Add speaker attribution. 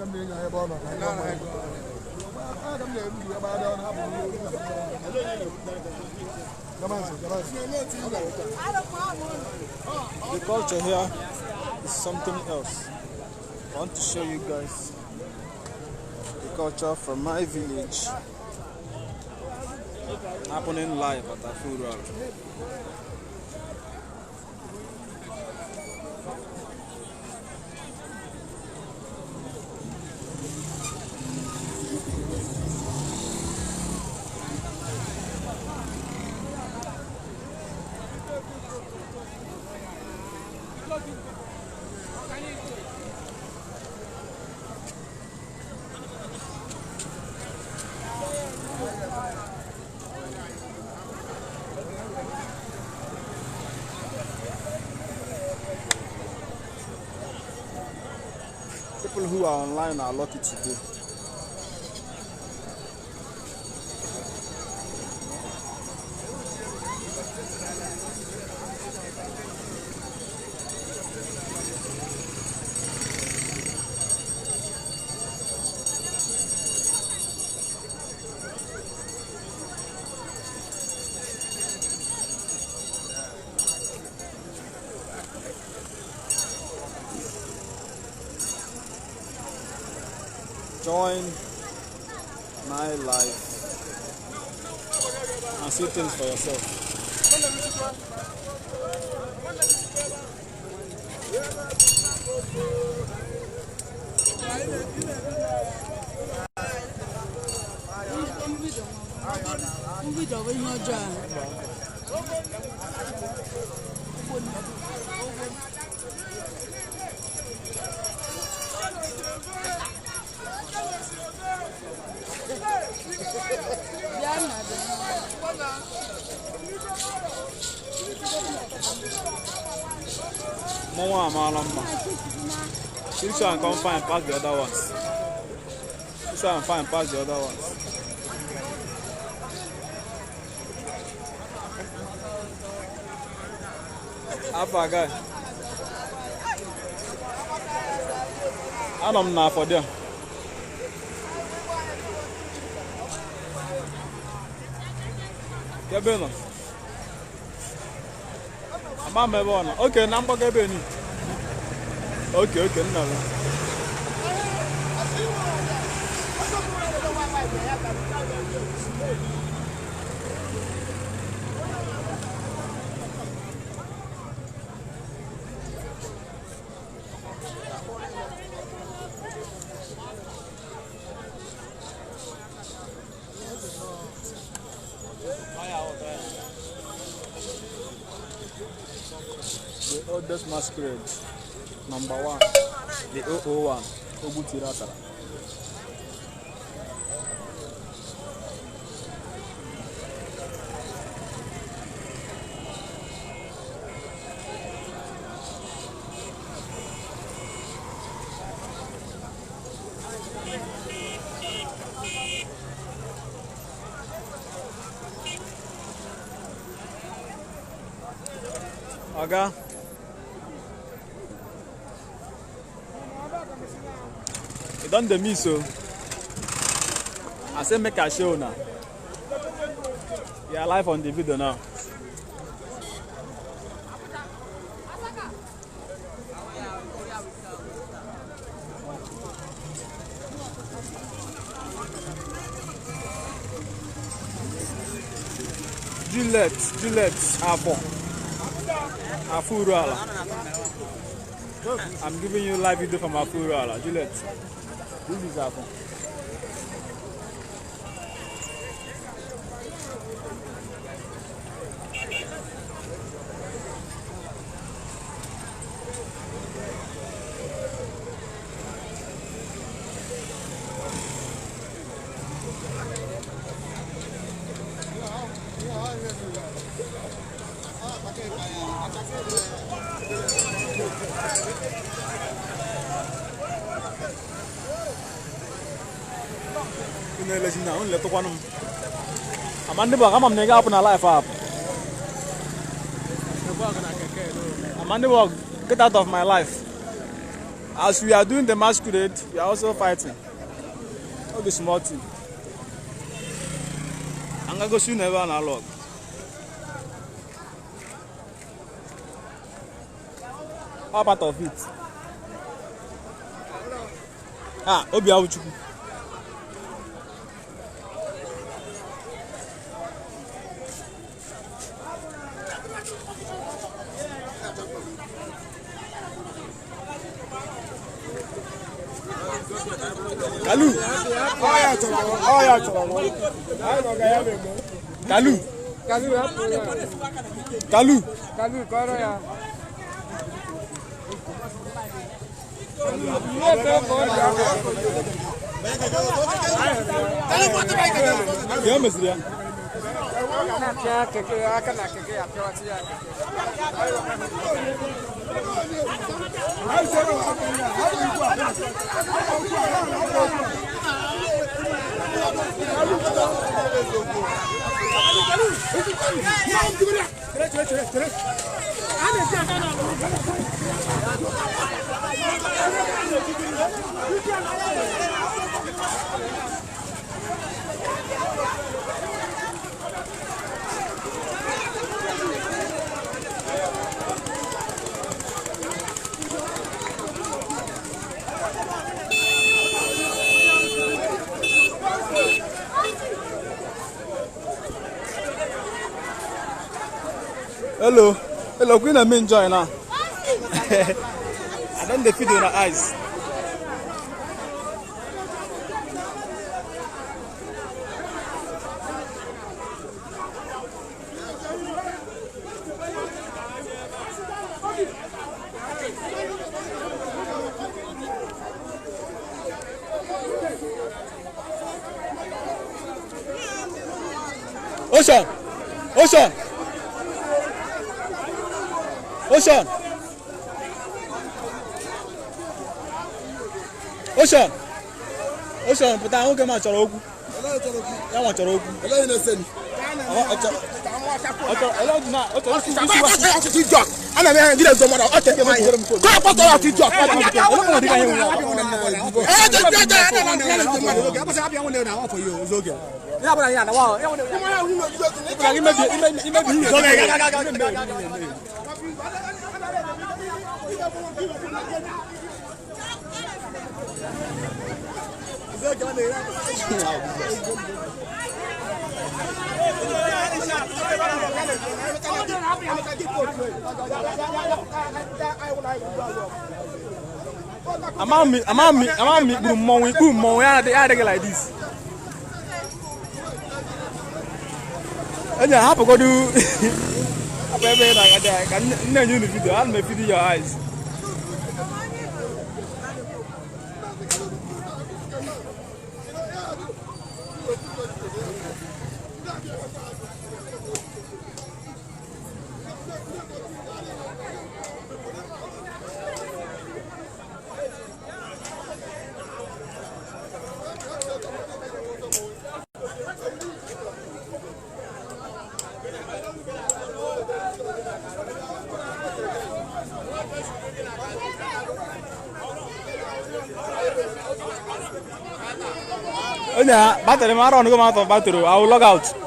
Speaker 1: The culture here is something else. I want to show you guys the culture from my village happening live at Òso Mmonwu Urualla. People who are online are lucky today. Join my life and see things for yourself. This one come fine past the other ones. This one fine past the other ones. Alpha guy. I don't know for them. Get better. I'm a man. Okay, number get better. Okay, no. The oldest masquerade, number 1, the 001, Ogutirasara. Aga. You done the me so. I say make a show now. You are live on the video now. Juliet, Òso Urualla. I'm giving you live video from Òso Urualla. Juliet, this is Apple. Get out of my life. As we are doing the masquerade, we are also fighting. Not the small thing. I'm going to go soon never analog. How part of it? Obi Awuchukwu. Kalu. Hello, Queen, I'm enjoying now. I don't defeat your eyes. Ocean! But I won't get my chorogu. I want chorogu. I'm like this. And I have to go do I'll make your eyes. Battery, I will log out.